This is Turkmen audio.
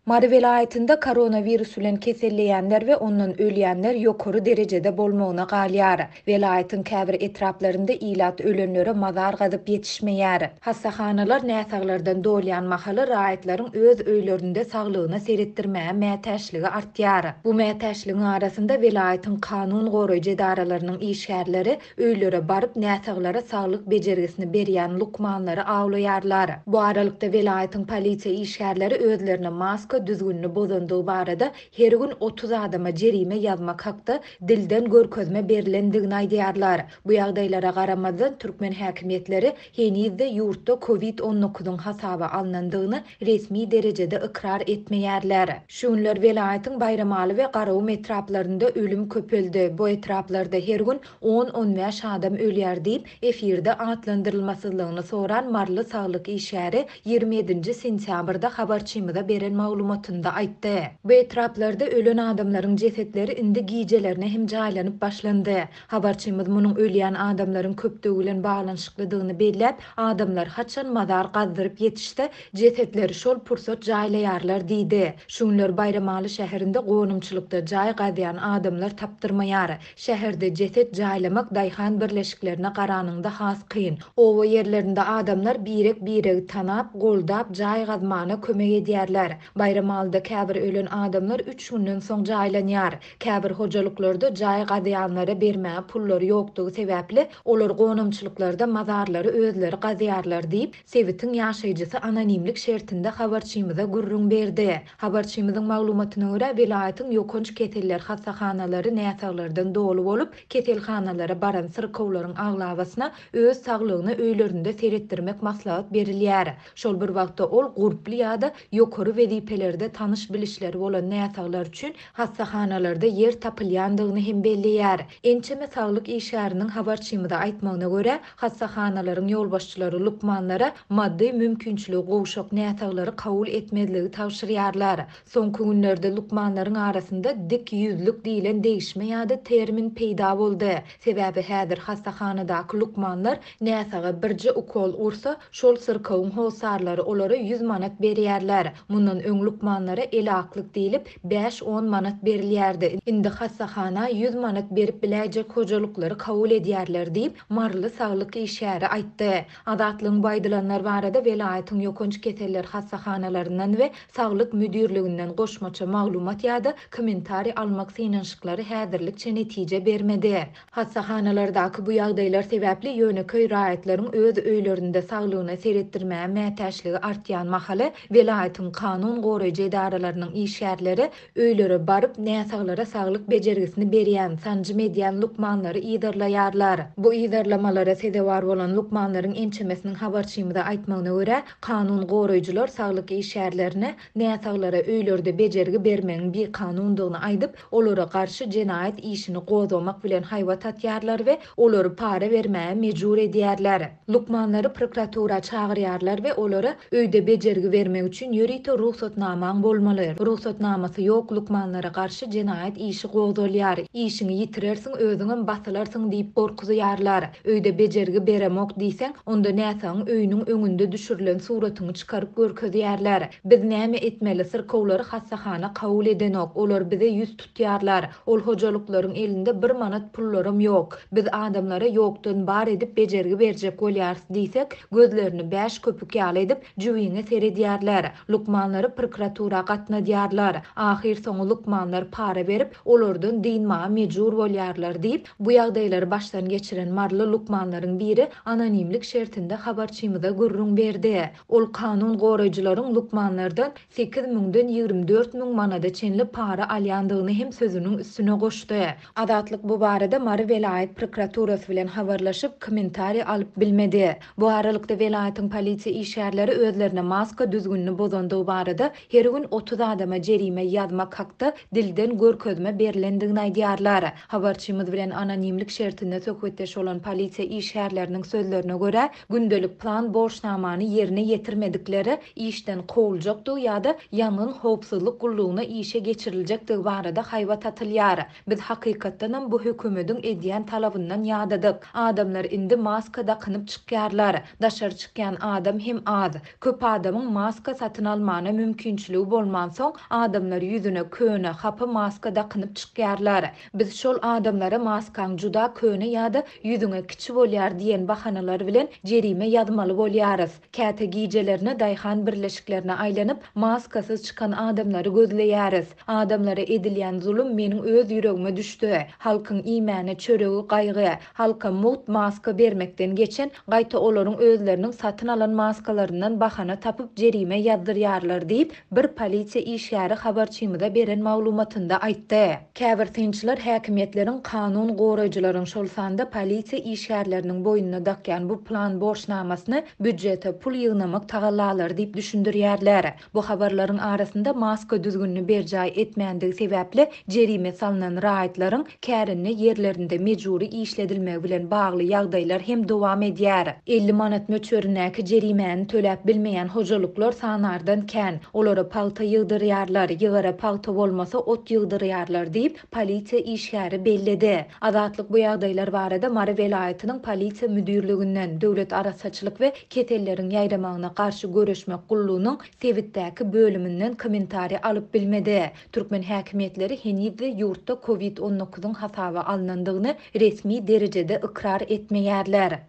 Mary welaýatynda koronawirus bilen keselleýänler we ondan ölýänler ýokary derejede bolmagyna galýar. Welaýatyň käbir etraplarynda ilat ölenlere mazar gazyp ýetişmeýär. Hassahanalar näsaglardan dolýan mahaly raýatlaryň öz öýlerinde saglygyna seretdirmäge mätäçligi artýar. Bu mätäçligiň arasynda welaýatyň kanun goraýjy edaralarynyň işgärleri Öýlere baryp, näsaglara saglyk bejergisini berýän lukmanlary awlaýarlar. Bu aralykda, welaýatyň polisiýa işgärleri özlerine maska düzgünini bozandygy barada her gün 30 adama jerime ýazmak hakda dilden görkezme berlendigini aýdýarlar. Bu ýagdaýlara garamazdan, türkmen häkimiýetleri heniz-de ýurtda covid 19-yň hasaba alnandygyny resmi derejede ykrar etmeýärler. Şu günler welaýatyň Baýramaly we Garagum etraplarynda ölüm köpeldi. Bu etraplarda her gün on-on bäş adam ölýär diýip, efirde atlandyrylmasyzlygyny soran maryly saglyk işgäri 27-nji sentýabrda habarçymyza beren maglumatynda aýtdy. Bu etraplarda ölen adamlaryň jesetleri indi gijelerine hem jaýlanyp başlandy. Habarçymyz munuň ölýän adamlaryň köpdügi bilen baglanyşyklydygyny belläp, adamlar haçan mazar gazdyryp ýetişse, jesetleri şol pursat jaýlaýarlar diýdi. Şu günler Baýramaly şäherinde gonamçylykda jaý gazýan adamlar tapdyrmaýar. Şäherde jeset jaýlamak daýhan birleşiklerine garanyňda has kyn. Oba ýerlerinde adamlar birek-biregi tanap, goldap jaý gazmana kömek edýärler. Baýramalyda käbir ölen adamlar üç günden soň jaýlanýar. Käbir hojalyklarda jaý gazýanlara bermäge pullary ýokdugy sebäpli, olar gonamçylyklarda mazarlary özleri gazýarlar diýip, sebitiň ýaşaýjysy anonimlik şertinde habarçymyza gürrüň berdi. Habarçymyzyň maglumatyna görä, welaýatyň ýokanç keseller hassahanalary näsaglardan doly bolup, keselhanalara baran syrkawlaryň aglabasyna öz saglygyna öýlerinde seretdirmek maslahat berilýär. Şol bir wagtda ol gurply ýa-da ýokary wezipelerde tanyş-bilişleri bolan näsaglar üçin hassahanalarda ýer tapylýandygyny hem belleýär. Ençeme saglyk işgäriniň habarçymyza aýtmagyna görä, hassahanalaryň ýolbaşçylary lukmanlara maddy mümkinçiligi gowşak näsaglary kabul etmezligi tabşyrýarlar. Soňky günlerde lukmanlaryň arasynda dik ýüzlük diýlen degişme ýa-da termin peýda boldy. Sebäbi häzir hassahanadaky lukmanlar näsaga birje ukol ursa, şol syrkawyň hossarlary olara 100 manat berýärler. Mundan öň lukmanlara elaklyk diýlip, bäş-on manat berilýärdi. Indi hassahana 100 manat berip biläýjek hojalyklary kabul edýärler diýip, maryly saglyk işgäri aýtdy. Azatlygyň bu aýdylanlar barada welaýatyň ýokanç keseller hassahanalaryndan we saglyk müdirliginden goşmaça maglumat ýa-da kommentariý almak synanyşyklary häzirlikçe netije bermedi. Hassahanalardaky bu ýagdaýlar sebäpli ýönekeý raýatlaryň öz öýlerinde saglygyna seretdirmäge mätäçligi artýan mahaly, welaýatyň kanun goraýjy edaralarynyň işgärleri öýlere baryp, näsaglara saglyk bejergisini berýän, sanjym edýän lukmanlary yzarlaýarlar. Bu yzarlamalara sezewar bolan lukmanlaryň ençemesiniň habarçymyza aýtmagyna görä, kanun goraýjylar saglyk işgärlerine näsaglara öýlerde bejergi bermegiň bikanundygyny aýdyp, olara garşy jenaýat işini gozgamak bilen haýbat atýarlar we olary para bermäge mejbur edýärler. Lukmanlary prokuratura çagyrýarlar we olara öýde bejergi bermek üçin ýörite rugsatnamaň bolmaly. Rugsatnamasy ýok lukmanlara garşy jenaýat işi gozgalýar. Işiňi ýitirersiň, özüňem basylarsyň diýip gorkuzýarlar. Öýde bejergi beremok diýseň, onda näsagyň öýüniň öňünde düşürilen suratyňy çykaryp görkezýärler. Biz näme etmeli, syrkawlary hassahana kabul edenok, olar bize ýüz tutýarlar. Ol hojalyklaryň elinde bir manat pullaram ýok. Biz adamlara ýokdan bar edip bejergi berjek bolýarys diýsek, gözlerini bäş köpük ýaly edip, jübiňe seredýärler. Lukmanlary prokuratura gatnadýarlar. Ahyrsoňy lukmanlar para berip, olardan dynmaga mejbur bolýarlar diýip, bu ýagdaýlary başdan geçiren maryly lukmanlaryň biri anonimlik şertinde habarçymyza gürrüň berdi. Ol kanun goraýjylaryň lukmanlardan sekiz müňden 24 000 manada çenli para alýandygyny hem sözüniň üstüne goşdy. Azatlyk bu barada Mary welaýat prokuraturasy bilen habarlaşyp, kommentariý alyp bilmedi. Bu aralykda, welaýatyň polisiýa işgärleri özlerine maska düzgünini bozandygy barada her gün 30 adama jerime ýazmak hakda dilden görkezme berlendigini aýdýarlar. Habarçymyz bilen anonimlik şertinde söhbetdeş bolan polisiýa işgärleriniň sözlerine görä, gündelik plan borçnamany ýerine ýetirmediklere işden kowuljakdygy ýa-da ýangyn howpsuzlyk gullugyna işe geçiriljekdigi barada haýbat atylýar. Biz hakykatdanam bu hökümediň edýän talabyndan ýadadyk. Adamlar indi maska dakynyp çykýarlar. Daşary çykýan adam hem az. Köp adamyň maska satyn almana mümkinçiligi. mümkinçiligi bolmansoň, adamlar ýüzüne köne, hapa maska dakynyp çykýarlar. Biz şol adamlara maskaň juda köne ýa-da ýüzüňe kiçi bolýar diýen bahanalar bilen jerime ýazmaly bolýarys. Käte gijelerine daýhan birleşiklerine aýlanyp, maskasyz çykan adamlary gözleýäris. Adamlara edilýän zulum meniň öz ýüregime düşdi. Halkyň iýmäne çöregi gaýgy. Halka mugt maska bermekden geçen, gaýta olaryň özleriniň satyn alan maskalaryndan bahana tapyp jerime ýazdyrýarlar diýip, bir polisiýa işgäri habarçymyza beren maglumatynda aýtdy. Käbir synçylar häkimiýetleriň kanun goraýjylaryň, şol sanda polisiýa işgärleriniň boýnuna dakýan bu plan-borçnamasyny býujete pul ýygnamak tagallalary diýip düşündirýärler. Bu habarlaryň arasynda maska düzgünini berjaý etmändigi sebäpli jerime salnan raýatlaryň kärende ýerlerinde mejbury işledilmegi bilen bagly ýagdaýlar hem dowam edýär. 50 manat möçberindäki jerimäni töläp bilmeýän hojalyklar sanardan kän. Olara pagta ýygdyrýarlar, ýygara pagta bolmasa ot ýygdyrýarlar diýip, polisiýa işgäri belledi. Azatlyk bu ýagdaýlar barada Mary welaýatynyň Polisiýa müdirliginden, Döwlet arassaçylyk we keselleriň ýaýramagyna garşy göreşmek gullugynyň sebitdäki bölüminden kommentariý alyp bilmedi. Türkmen häkimiýetleri heniz-de ýurtda covid on dokuzyň hasaba alnandygyny resmi derejede ykrar etmeýärler.